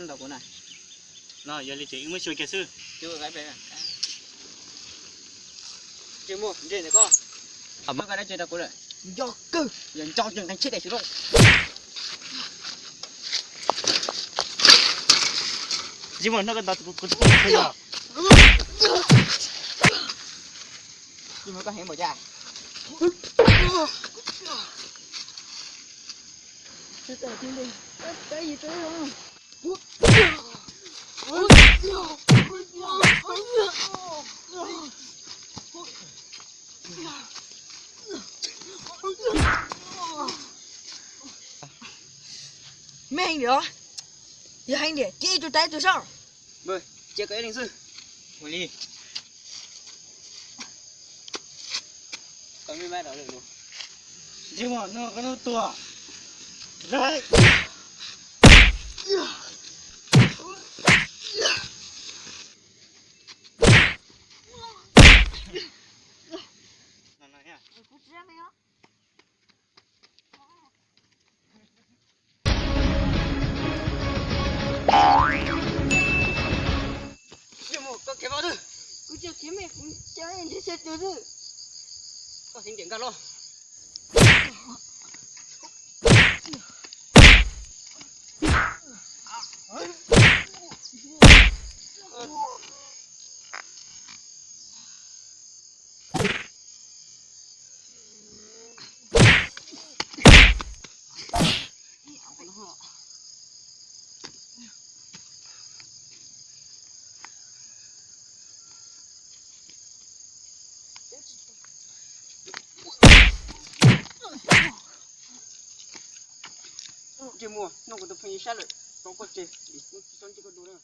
Ntau kuv na. No yog li ces wb muab xyuas kiag xwb. Tsis muaj ntsej ntawm koj. Muab koj dab tsi rau kuv lawm? Nco kawg, yog nco ces nqe tsheb daim xyuas rau. Tsis muaj no koj ntau kuv yog. Tsis muaj koj heev npaum cas. Me heev diam, yog heev diam cia ib tug tag ib tug soj. Cia kom ib leeg xwb. Ua li. Koj me mab rau lwm lus. Ntsej muag no koj lub tuag. Koj khiav mus, koj khiav mus twg? Kuv tsis khiav me, kuv cia nrhiav sab twg xwb. Koj heev tiag nkag los. Ntsej muag, noj kuv tus pheej ib sab lawm, tau koj tseg, tsis txhob ntsib koj dua na.